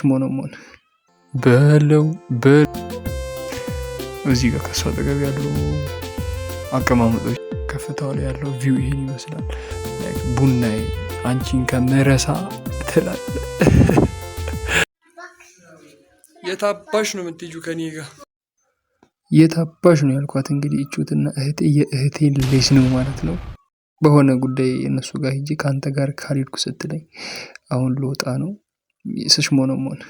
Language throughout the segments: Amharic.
ሞነሞን በለው በ እዚህ ጋር ከሷ አጠገብ ያሉ አቀማመጦች፣ ከፍታው ላይ ያለው view ይሄን ይመስላል። ቡናዬ አንቺን ከምረሳ ትላለ። የታባሽ ነው የምትሄጂው ከኔ ጋር? የታባሽ ነው ያልኳት። እንግዲህ እቹትና እህቴ የእህቴን ልጅ ነው ማለት ነው። በሆነ ጉዳይ እነሱ ጋር ሂጂ ከአንተ ጋር ካልሄድኩ ስትለኝ አሁን ልወጣ ነው። ስሽሞነሞን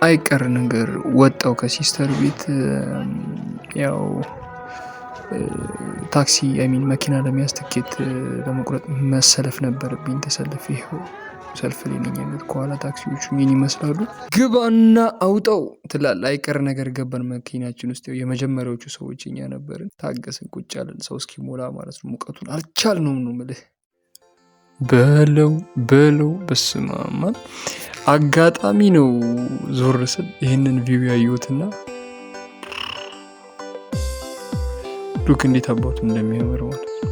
አይቀር ነገር ወጣው ከ sister ቤት። ያው ታክሲ፣ I mean መኪና ለመያዝ ትኬት ለመቁረጥ መሰለፍ ነበረብኝ። ተሰልፌ ይኸው ሰልፍ ላይ ነኝ ያለሁት። ከኋላ ታክሲዎቹ ይህን ይመስላሉ። ግባና አውጣው ትላለህ። አይቀር ነገር ገባን መኪናችን ውስጥ። የመጀመሪያዎቹ ሰዎች እኛ ነበርን። ታገስን፣ ቁጭ አለን ሰው እስኪሞላ ማለት ነው። ሙቀቱን አልቻልነውም ነው የምልህ። በለው በለው በስማማ አጋጣሚ ነው ዞር ስል ይህንን view ያየሁትና look እንዴት አባቱ እንደሚያምር ማለት ነው።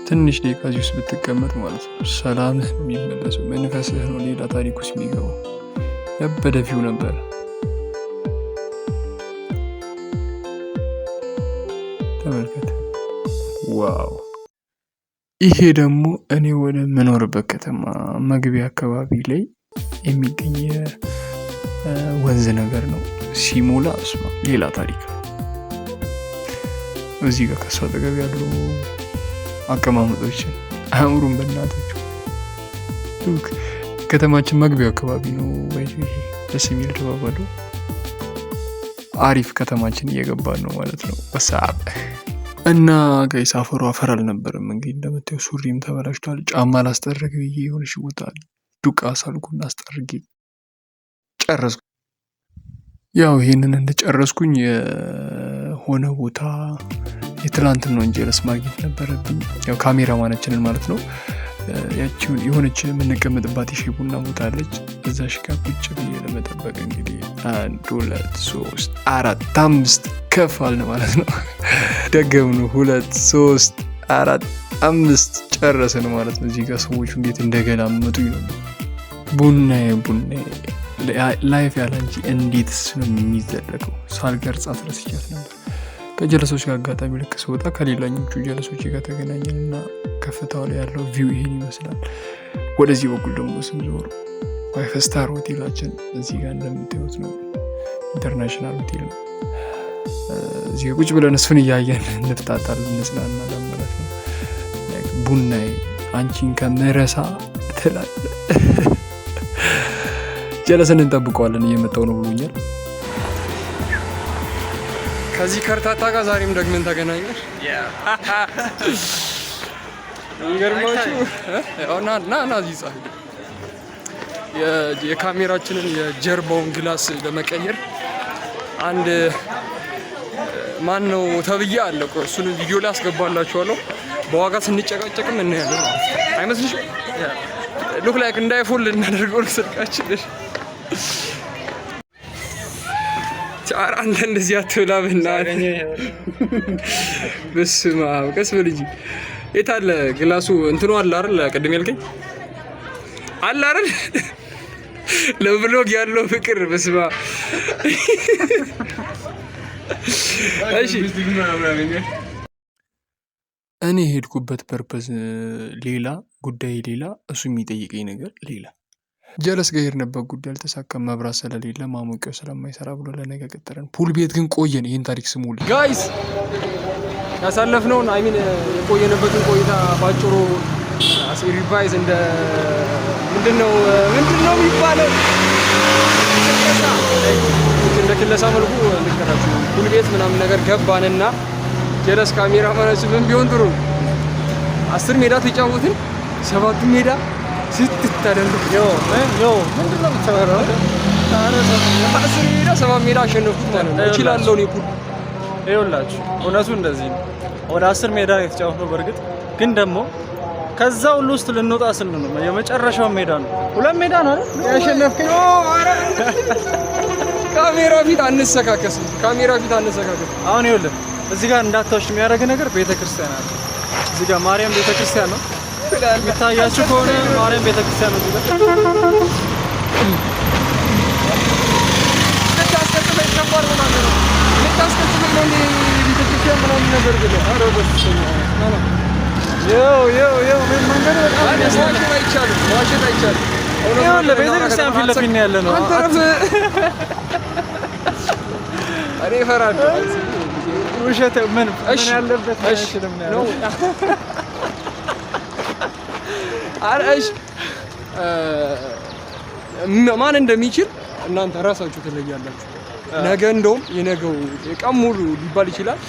ትንሽ ደቂቃ እዚህ ውስጥ ብትቀመጥ ማለት ነው ሰላምህ ነው የሚመለሰው፣ መንፈስህ ነው ሌላ ታሪክ ውስጥ የሚገባው። ያበደ view ነበር። ተመልከት፣ wow! ይሄ ደግሞ እኔ ወደ ምኖርበት ከተማ መግቢያ አካባቢ ላይ የሚገኝ ወንዝ ነገር ነው። ሲሞላ እስማ ሌላ ታሪክ ነው። እዚህ ጋር ከሷ አጠገብ ያሉ አቀማመጦችን አእምሩን በእናታችሁ። ከተማችን መግቢያው አካባቢ ነው። ወይ ይሄ ደስ የሚል ድባብ አለው። አሪፍ ከተማችን እየገባን ነው ማለት ነው። ወሳብ እና guys አፈሩ አፈር አልነበረም። እንግዲህ እንደምታየው ሱሪም ተበላሽቷል። ጫማ ላስጠርግ ብዬ የሆነች ቦታ ዱቃ ሳልኩና አስጠርጌ ጨረስኩ። ያው ይሄንን እንደጨረስኩኝ የሆነ ቦታ የትላንትን ጀለስ ማግኘት ነበረብኝ። ያው ካሜራማናችንን ማለት ነው። ያቺውን የሆነች የምንቀመጥባት የሻይ ቡና ቦታ አለች። እዛሽ ጋር ቁጭ ብዬ ለመጠበቅ እንግዲህ አንድ፣ ሁለት፣ ሶስት፣ አራት፣ አምስት ከፍ አልን ማለት ነው። ደገምነው፣ ሁለት፣ ሶስት፣ አራት፣ አምስት ጨረስን ማለት ነው። እዚህ ጋር ሰዎቹ እንዴት እንደገላመጡኝ ነው። ቡናዬ ቡናዬ life ያለ አንቺ እንዴትስ ነው የሚዘለቀው? ሳልቀርጻት ረስቻት ነበር። ከጀለሶች ጋር አጋጣሚ ልክ ስወጣ ከሌላኞቹ ጀለሶች ጋር ተገናኘን እና ከፍታው ላይ ያለው view ይሄን ይመስላል። ወደዚህ በኩል ደግሞ ስንዞር five star ሆቴላችን እዚህ ጋር እንደምታዩት ነው። International ሆቴል ነው። እዚህ ቁጭ ብለን እሱን እያየን እንፍታታለን፣ እንጽናናለን ማለት ነው። ቡናዬ አንቺን ከምረሳ ትላለህ። ጀለስን እንጠብቀዋለን፣ እየመጣው ነው ብሎኛል። ከዚህ ከርታታ ጋር ዛሬም ደግመን ተገናኘን። የሚገርማችሁ ና ና ና እዚህ ፀሐይ የካሜራችንን የጀርባውን glass ለመቀየር አንድ ማን ነው ተብዬ አለ። እሱን ቪዲዮ ላይ አስገባላችኋለሁ። በዋጋ ስንጨቃጨቅም እናያለን። አይመስልሽም? Look like እንደ iPhone ልናደርገው ነው ስልካችን። ኧረ አንተ እንደዚህ አትብላ በእናትህ። በስመ አብ ቀስ በል እንጂ። የት አለ glass ኡ? እንትኑ አለ አይደል? ቅድም ያልከኝ አለ አይደል? ለ vlog ያለው ፍቅር በስመ አብ። እሺ። እኔ የሄድኩበት purpose ሌላ፣ ጉዳይ ሌላ፣ እሱ የሚጠይቀኝ ነገር ሌላ። ጀለስ ጋር የሄድንበት ጉዳይ አልተሳካም። መብራት ስለሌለ ማሞቂያው ስለማይሰራ ብሎ ለነገ ቀጠረን። Pool ቤት ግን ቆየን። ይህን ታሪክ ስሙልኝ። Guys፣ ያሳለፍነውን፣ I mean የቆየንበትን ቆይታ ባጭሩ revise እንደ ምንድነው የሚባለው እንደ ክለሳ መልኩ ልንገራችሁ። Pool ቤት ምናምን ነገር ገባንና ጀለስ ካሜራ ማናችን ምን ቢሆን ጥሩ ነው፣ 10 ሜዳ ተጫወትን፣ ሰባቱ ሜዳ ስትታደርጉ። ምንድን ነው የምታወራው? 10 ሜዳ ሰባት ሜዳ አሸነፍኩት ማለት ነው። እችላለሁ እኔ pool። ይኸውላችሁ እውነቱ እንደዚህ ነው። ወደ 10 ሜዳ ነው የተጫወትነው። በእርግጥ ግን ደግሞ ከዛ ሁሉ ውስጥ ልንወጣ ስንል ነው የመጨረሻው ሜዳ ነው። ሁለት ሜዳ ነው አይደል ያሸነፍከኝ? ካሜራ ፊት አንሰካከስም። ካሜራ ፊት አንሰካከስም። አሁን ይኸውልህ እዚህ ጋር እንዳታወሽ የሚያደርግ ነገር ቤተክርስቲያን አለ። እዚህ ጋር ማርያም ቤተክርስቲያን ነው። ትላለህ። የሚታያችሁ ከሆነ ማርያም ቤተክርስቲያን ነው እዚህ ጋር። ልታስቀጥለኝ ከባድ ምናምን ነው። ልታስቀጥለኝ ነው እንዴ? ቤተክርስቲያን ምናምን ነገር ብለህ፣ ኧረ በስመ አብ። የው የው የው ምን መንገዱ በጣም የሚያስጠላ። መዋሸት አይቻልም፣ መዋሸት አይቻልም። ይኸውልህ ቤተክርስቲያን ፊት ለፊት ነው ያለ ነው። አንተ ረፍ፣ እኔ እፈራለሁ። ውሸት ምን እሺ፣ ምን ያለበት እሺ፣ አይችልም ነው ነው። ያለው። ኧረ እሺ፣ ማን እንደሚችል እናንተ ራሳችሁ ትለያላችሁ። ነገ እንደውም የነገው የቀን ሙሉ ሊባል ይችላል፣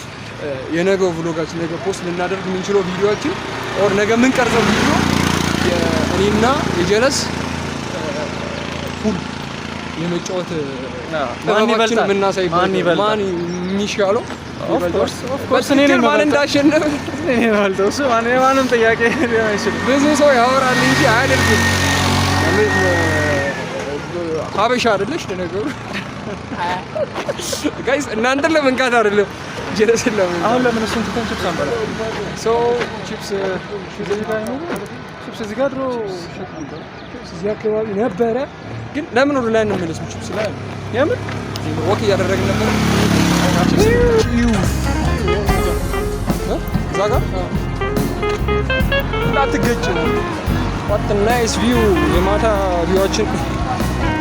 የነገው vlog ኣችን፣ ነገ post ልናደርግ የምንችለው ቪዲዮአችን or ነገ የምንቀርጸው ቪዲዮ የእኔና የጀለስ pool የመጫወት ማን ጥበባችን ይበልጣል? የምናሳይበት ማን ይበልጣል? ማን የሚሻለው Of course, of course እኔ ነኝ በትክክል ማን የምበልጠው። እንዳሸነፈ። እኔ ነኝ የምበልጠው። እሱ ማንም ጥያቄ ሊሆን አይችልም። ብዙ ሰው ያወራል እንጂ አያደርግም። ሀበሻ አይደለሽ ለነገሩ። Guys፣ እናንተን ለመንካት አይደለም፣ ጀለስን ለመንካት። አሁን ለምን እሱን ትተን ቺፕስ አንበላ? So ቺፕስ ቺፕስ እዚህ ጋር ድሮ ቺፕስ እዚህ አካባቢ ነበረ፣ ግን ለምን ወደ ላይ እንመለስም? ቺፕስ ላይ የምን walk እያደረግን ነበረ። ቺፕስ እዛ ጋር እንዳትገጭ ነው። What nice view! የማታ view ኣችን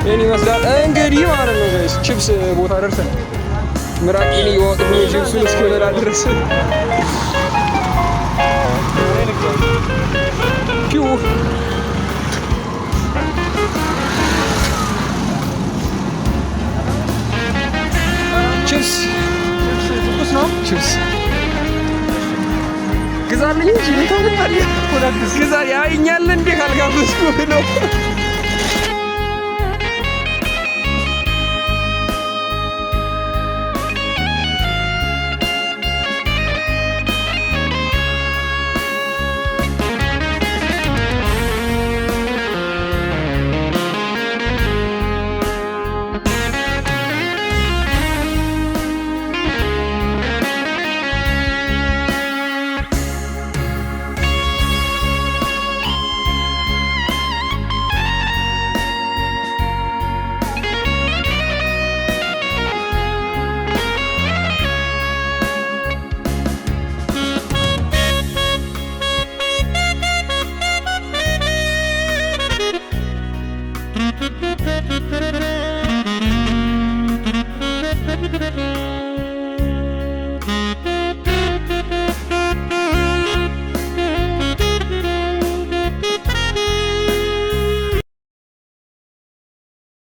ይህን ይመስላል እንግዲህ ማለት ነው guys። ቺፕስ ቦታ ደርሰን ምራቄን እየዋጥኩ ነው ቺፕሱን እስኪበላ ድረስ። ፒው። ቺፕስ። ትኩስ ነው። ቺፕስ ግዛልኝ እንጂ ምን ታመጣለህ? ግዛ፣ ያይኛል እንዴ ካልጋበዝኩ ነው።